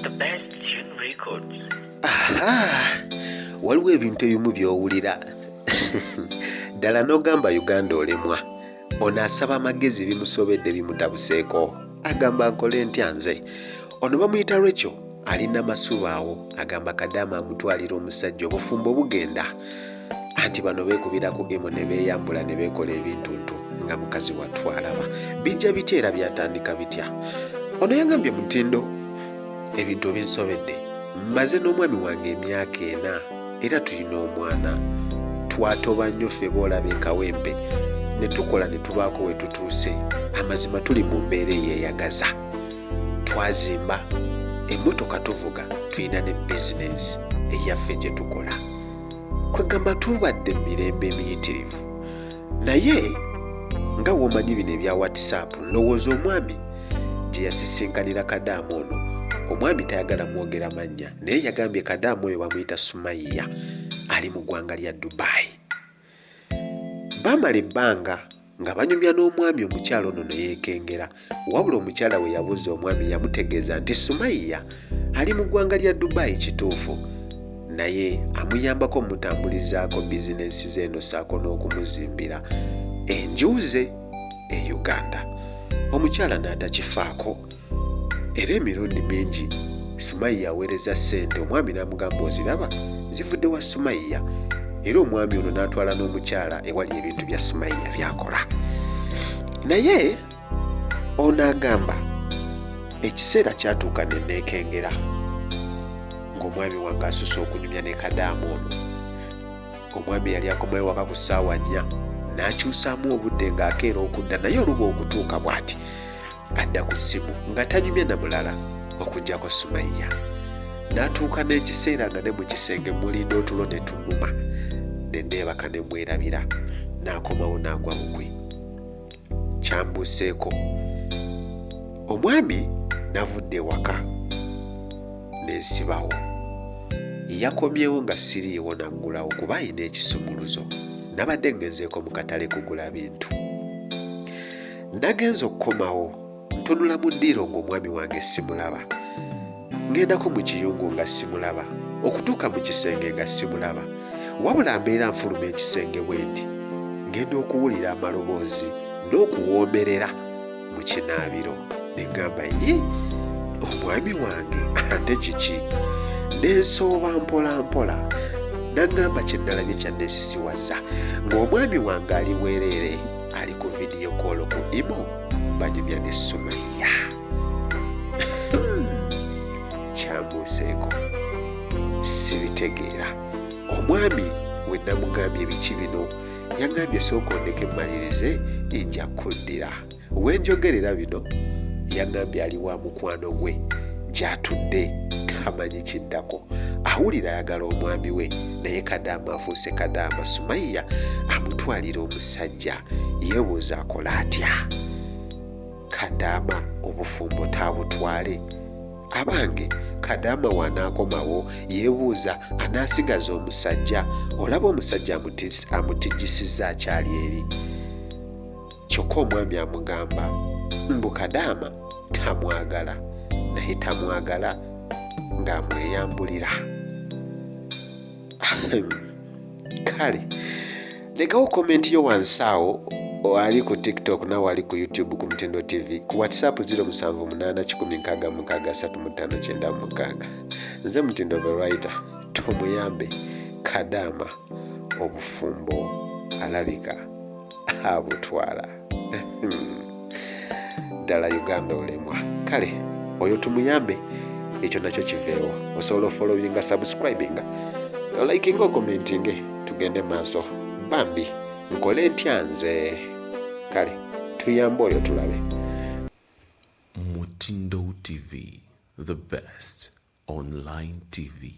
The Best Tune Records. Aha! Waliwo ebintu ebimu by'owulira ddala n'ogamba Uganda olemwa. Ono asaba amagezi bimusobedde bimutabuseeko. Agamba nkole ntya nze? Ono bamuyita Rachel ali Namasuba awo agamba Kadaama amutwalira omusajja obufumbo bugenda. Anti bano beekubira ku imo ne beeyambula ne beekola ebintuntu nga mukazi wattu alaba. Bijja bitya era byatandika bitya? Ono yagambye Mutindo ebintu binsobedde. Mmaze n'omwami wange emyaka ena era tulina omwana. Twatoba nnyo ffe b'olaba e Kawempe ne tukola ne tubaako we tutuuse. Amazima tuli mu mbeera eyeeyagaza. Twazimba, emmotoka tuvuga, tulina ne bizinensi eyaffe gye tukola. Kwegamba tubadde mu mirembe emiyitirivu. Naye nga bw'omanyi bino ebya WhatsApp, ndowooza omwami gye yasisinkanira Kadaama ono, omwami tayagala mwogera mannya naye yagambye Kadaama oyo bamuyita Sumayiya ali mu ggwanga lya Dubai. Baamala ebbanga nga banyumya n'omwami omukyala ono ne yeekengera wabula omukyala bwe yabuuza omwami yamutegeeza nti Sumayiya ali mu ggwanga lya Dubai kituufu naye amuyambako omutambulizaako bizinensi ze eno ssaako n'okumuzimbira enju ze e Uganda. Omukyala n'atakifaako. Era emirundi mingi Sumayiya aweereza ssente omwami n'amugamba oziraba zivudde wa Sumayiya era omwami ono n'atwala n'omukyala ewali ebintu bya Sumayiya by'akola. Naye ono agamba ekiseera kyatuuka ne neekengera ng'omwami wange asusse okunyumya ne kadaama ono. Omwami yali akomayo waka ku ssaawa nnya n'akyusaamu obudde ng'akeera okudda naye oluba okutuuka bw'ati adda ku ssimu nga tanyumya na mulala okuggyako Sumayya. N'atuuka n'ekiseera nga ne mu kisenge mulinda otulo tetunuma ne neebaka ne mwerabira n'akomawo n'agwa bugwi. Kyambuuseeko omwami navudde ewaka ne nsibawo. Yakomyewo nga siriiwo n'aggulawo kuba alina ekisumuluzo. Nabadde ngenzeeko mu katale kugula bintu. Nagenze okukomawo ntunula mu ddiiro ng'omwami wange simulaba. Ngendako mu kiyungu nga simulaba, okutuuka mu kisenge nga simulaba. Wabula mbeera nfuluma ekisenge bwenti ngenda okuwulira amaloboozi n'okuwoomerera mu kinaabiro ne ŋŋamba yi omwami wange ate kiki? Ne nsooba mpolampola n'aŋŋamba kye nnalabye kyanneesisiwazza ng'omwami wange ali bwereere. Ali ku vidiyo koolo ku imo banyumya ne Sumayya. Kyambuuseeko sibitegeera. Omwami we namugambye biki bino yangambye sooka ondeke mmalirize nja kuddira. We njogerera bino yangambye ali wa mukwano gwe gy'atudde tamanyi kiddako. Awulira ayagala omwami we naye kadaama afuuse kadaama. Sumayya amutwalira omusajja yeebuuza akola atya. Kadaama obufumbo taabutwale? Abange kadaama w'anaakomawo yeebuuza anaasigaza omusajja? Olaba omusajja amutijjisizza akyali eri. Kyokka omwami amugamba mbu kadaama tamwagala naye tamwagala ng'amweyambulira. Kale lekawo komenti yo wansi awo ali ku TikTok nawe ali ku YouTube ku Mutindo TV ku WhatsApp 0781663596. Nze Mutindo the writer, tumuyambe kadaama obufumbo alabika abutwala ddala. Uganda olemwa. Kale oyo tumuyambe ekyo nakyo kiveewo. Osobola ofollowinga, subscribinga, likinga, okommentinge, tugende maaso. Bambi nkole ntya nze? Kale tuyambe oyo tulabe. Mutindo TV, the best online TV.